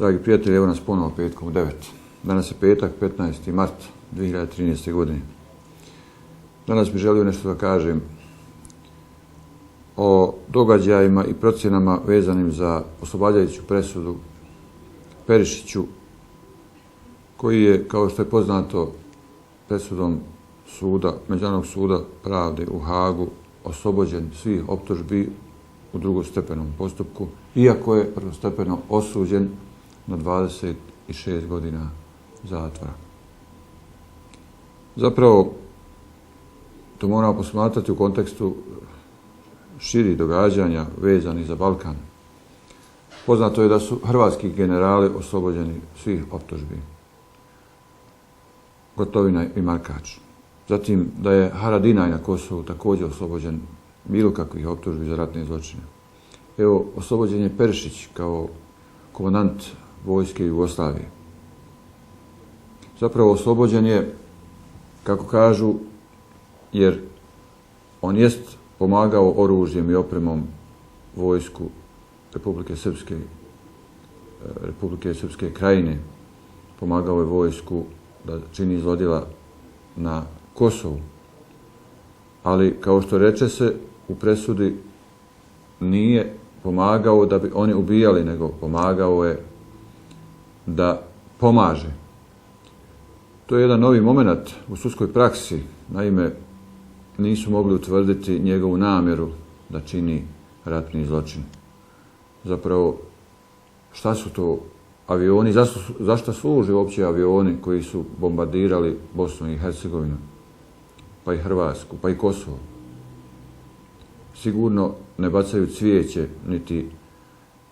Dragi prijatelji, evo nas ponovo petkom u 9. Danas je petak, 15. mart 2013. godine. Danas bih želio nešto da kažem o događajima i procjenama vezanim za oslobađajuću presudu Perišiću, koji je, kao što je poznato, presudom Međunarodnog suda pravde u Hagu oslobođen svih optužbi u drugostepenom postupku, iako je prvostepeno osuđen na 26 godina zatvora. Zapravo, to moramo posmatrati u kontekstu širih događanja vezanih za Balkan. Poznato je da su hrvatski generali oslobođeni svih optužbi. Gotovina i Markač. Zatim da je Haradinaj na Kosovu također oslobođen bilo kakvih optužbi za ratne zločine. Evo, oslobođen je Perišić kao komandant vojske Jugoslavije. Zapravo oslobođen je, kako kažu, jer on jest pomagao oružjem i opremom vojsku Republike Srpske Krajine. Pomagao je vojsku da čini zlodjela na Kosovu. Ali, kao što reče se, u presudi nije pomagao da bi oni ubijali, nego pomagao je da pomaže. To je jedan novi moment u sudskoj praksi. Naime, nisu mogli utvrditi njegovu namjeru da čini ratni zločin. Zapravo, šta su to avioni? Zašto služe uopće avioni koji su bombardirali Bosnu i Hercegovinu, pa i Hrvatsku, pa i Kosovo? Sigurno ne bacaju cvijeće, niti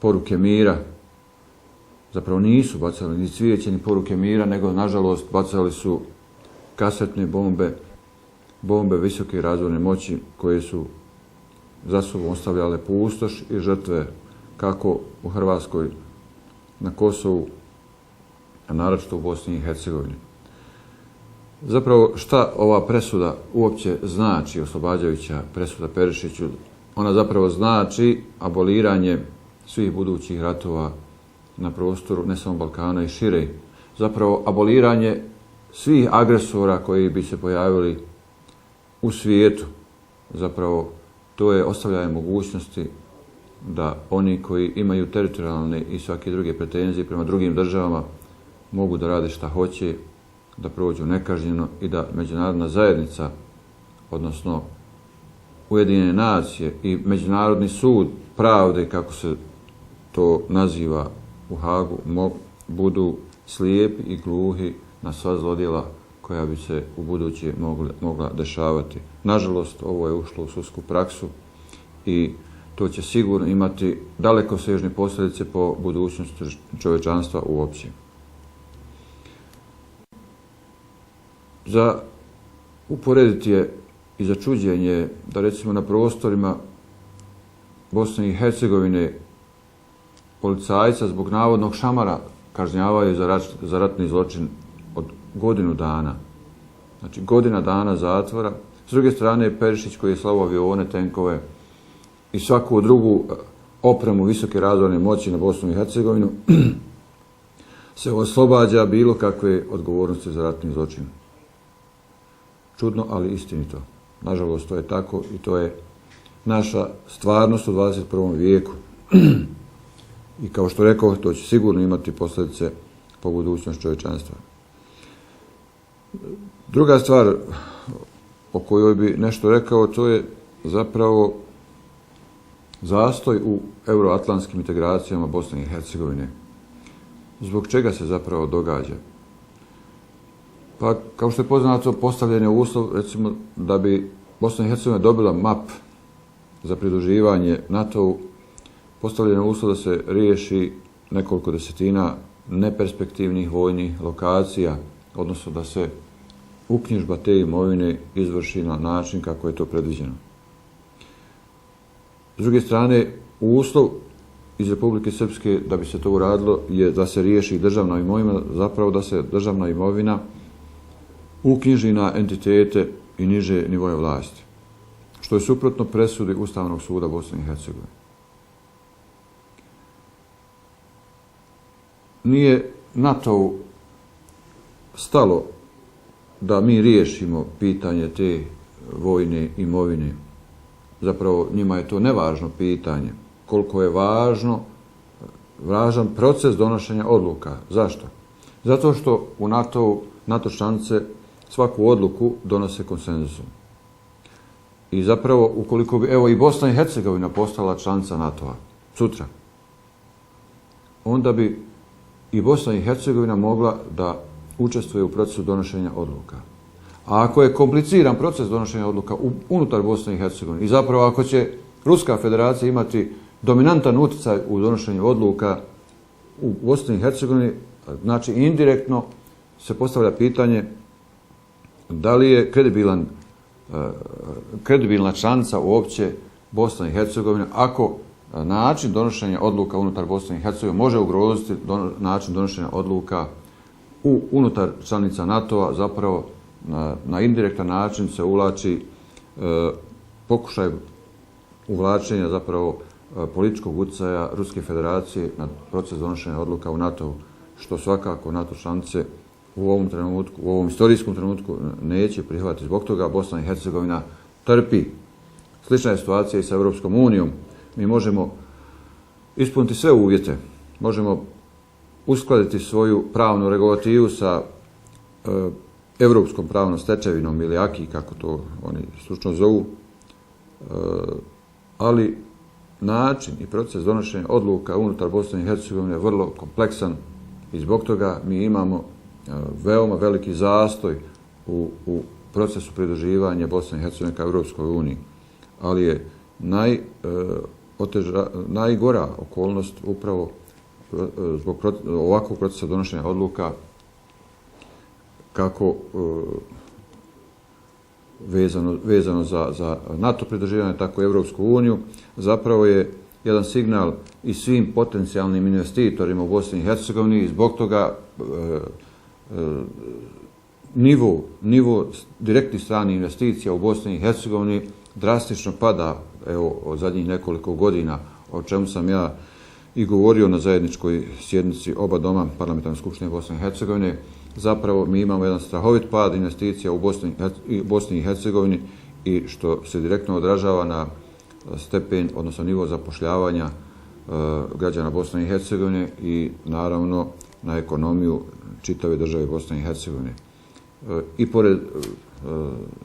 poruke mira. Zapravo nisu bacali ni cvijeće, ni poruke mira, nego, nažalost, bacali su kasetne bombe visoke razvojne moći koje su za sobom ostavljale pustoš i žrtve kako u Hrvatskoj, na Kosovu, a naročito u Bosni i Hercegovini. Zapravo, šta ova presuda uopće znači, oslobađajuća presuda Perišiću? Ona zapravo znači aboliranje svih budućih ratova na prostoru ne samo Balkana i šire. Zapravo, aboliranje svih agresora koji bi se pojavili u svijetu. Zapravo, to je ostavljanje mogućnosti da oni koji imaju teritorijalne i svake druge pretenzije prema drugim državama mogu da rade šta hoće, da prođu nekažnjeno i da međunarodna zajednica, odnosno Ujedinjene nacije i Međunarodni sud pravde, kako se to naziva u Hagu, budu slijepi i gluhi na sva zlodjela koja bi se u buduće mogla dešavati. Nažalost, ovo je ušlo u sudsku praksu i to će sigurno imati dalekosežne posljedice po budućnosti čovječanstva uopće. Za uporediti je i za čuđenje da, recimo, na prostorima Bosne i Hercegovine policajca zbog navodnog šamara kažnjavaju za ratni zločin od godinu dana. Znači, godina dana zatvora. S druge strane, Perišić, koji je slao avione, tenkove i svaku drugu opremu visoke razvojne moći na Bosnu i Hercegovinu, se oslobađa bilo kakve odgovornosti za ratni zločin. Čudno, ali istinito. Nažalost, to je tako i to je naša stvarnost u 21. vijeku. I kao što rekao, to će sigurno imati posljedice po budućnost čovječanstva. Druga stvar o kojoj bi nešto rekao, to je zapravo zastoj u euroatlantskim integracijama Bosne i Hercegovine. Zbog čega se zapravo događa? Pa, kao što je poznato, postavljen je uslov, recimo, da bi Bosna i Hercegovina dobila MAP za pridruživanje NATO-u, postavljen je uslov da se riješi nekoliko desetina neperspektivnih vojnih lokacija, odnosno da se uknjižba te imovine izvrši na način kako je to predviđeno. S druge strane, uslov iz Republike Srpske da bi se to uradilo je da se riješi državna imovina, zapravo da se državna imovina uknjiži na entitete i niže nivoje vlasti, što je suprotno presudi Ustavnog suda Bosne i Hercegovine. nije NATO stalo da mi riješimo pitanje te vojne imovine. Zapravo njima je to nevažno pitanje. Koliko je važan proces donošenja odluka. Zašto? Zato što u NATO članice svaku odluku donose konsenzusom. I zapravo, ukoliko bi, evo, i Bosna i Hercegovina postala članica NATO-a sutra, onda bi i Bosna i Hercegovina mogla da učestvuje u procesu donošenja odluka. A ako je kompliciran proces donošenja odluka unutar Bosne i Hercegovine i zapravo ako će Ruska federacija imati dominantan utjecaj u donošenju odluka u Bosni i Hercegovini, znači indirektno se postavlja pitanje da li je kredibilna članica uopće Bosna i Hercegovina ako način donošenja odluka unutar Bosne i Hercegovine može ugroziti način donošenja odluka unutar članica NATO-a. Zapravo na indirektan način se uvlači pokušaj uvlačenja zapravo političkog utjecaja Ruske federacije na proces donošenja odluka u NATO-u, što svakako NATO članice u ovom trenutku, u ovom istorijskom trenutku neće prihvatiti. Zbog toga Bosna i Hercegovina trpi. Slična je situacija i sa Europskom unijom. Mi možemo ispuniti sve uvjete, možemo uskladiti svoju pravnu regulativu sa europskom pravnom stečevinom ili AKI, kako to oni stručno zovu, ali način i proces donošenja odluka unutar Bosne i Hercegovine je vrlo kompleksan i zbog toga mi imamo veoma veliki zastoj u procesu pridruživanja Bosne i Hercegovine ka Europskoj uniji. Ali je najgora okolnost upravo zbog ovakvog procesa donošenja odluka kako vezano za NATO pridruživanje, tako i Europsku uniju, zapravo je jedan signal i svim potencijalnim investitorima u Bosni i Hercegovini i zbog toga nivo direktnih stranih investicija u Bosni i Hercegovini drastično pada, evo, od zadnjih nekoliko godina, o čemu sam ja i govorio na zajedničkoj sjednici oba doma Parlamentarne skupštine Bosne i Hercegovine. Zapravo mi imamo jedan strahovit pad investicija u Bosni i Hercegovini i što se direktno odražava na stepen, odnosno nivo zapošljavanja građana Bosne i Hercegovine i naravno na ekonomiju čitave države Bosne i Hercegovine. I pored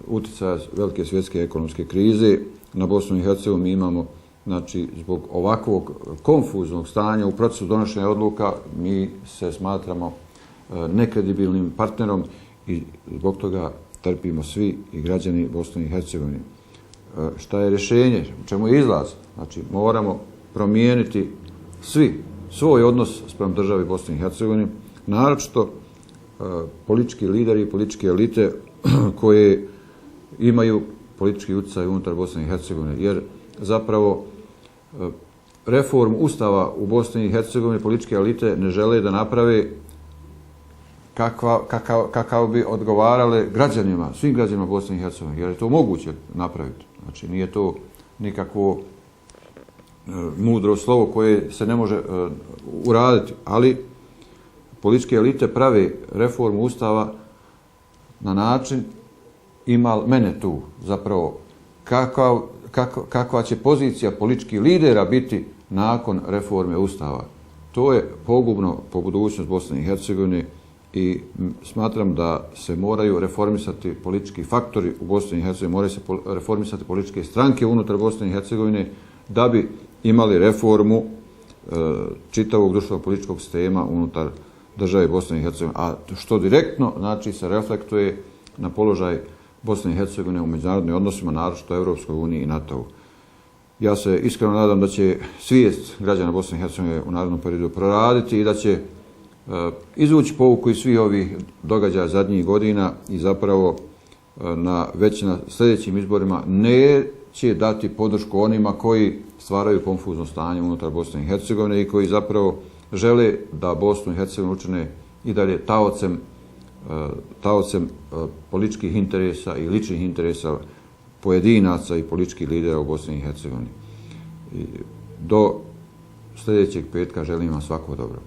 utjecaja velike svjetske ekonomske krize na Bosnu i Hercegovinu mi imamo, znači, zbog ovakvog konfuznog stanja u procesu donošenja odluka, mi se smatramo nekredibilnim partnerom i zbog toga trpimo svi i građani Bosne i Hercegovine. Šta je rješenje? U čemu je izlaz? Znači, moramo promijeniti svi svoj odnos spram državi Bosne i Hercegovine, naročito politički lideri i političke elite koje imaju politički utjecaj unutar Bosne i Hercegovine, jer zapravo reformu Ustava u Bosni i Hercegovini političke elite ne žele da naprave kakav bi odgovarale građanima, svim građanima Bosne i Hercegovine, jer je to moguće napraviti. Znači, nije to nikakvo mudro slovo koje se ne može uraditi, ali političke elite prave reformu Ustava na način, ima mene tu zapravo, kakva će pozicija političkih lidera biti nakon reforme Ustava. To je pogubno po budućnost Bosne i Hercegovine i smatram da se moraju reformisati politički faktori u Bosni i Hercegovini, moraju se reformisati političke stranke unutar Bosne i Hercegovine da bi imali reformu čitavog društvenog političkog sistema unutar države Bosne i Hercegovine, a što direktno, znači, se reflektuje na položaj Bosne i Hercegovine u međunarodnim odnosima, naročito Europskoj uniji i NATO-u. Ja se iskreno nadam da će svijest građana Bosne i Hercegovine u narednom periodu proraditi i da će izvući pouku iz svih ovih događaja zadnjih godina i zapravo već na sljedećim izborima neće dati podršku onima koji stvaraju konfuzno stanje unutar Bosne i Hercegovine i koji zapravo žele da Bosnu i Hercegovinu učine i dalje taocem političkih interesa i ličnih interesa pojedinaca i političkih lidera u Bosni i Hercegovini. Do sljedećeg petka želim vam svako dobro.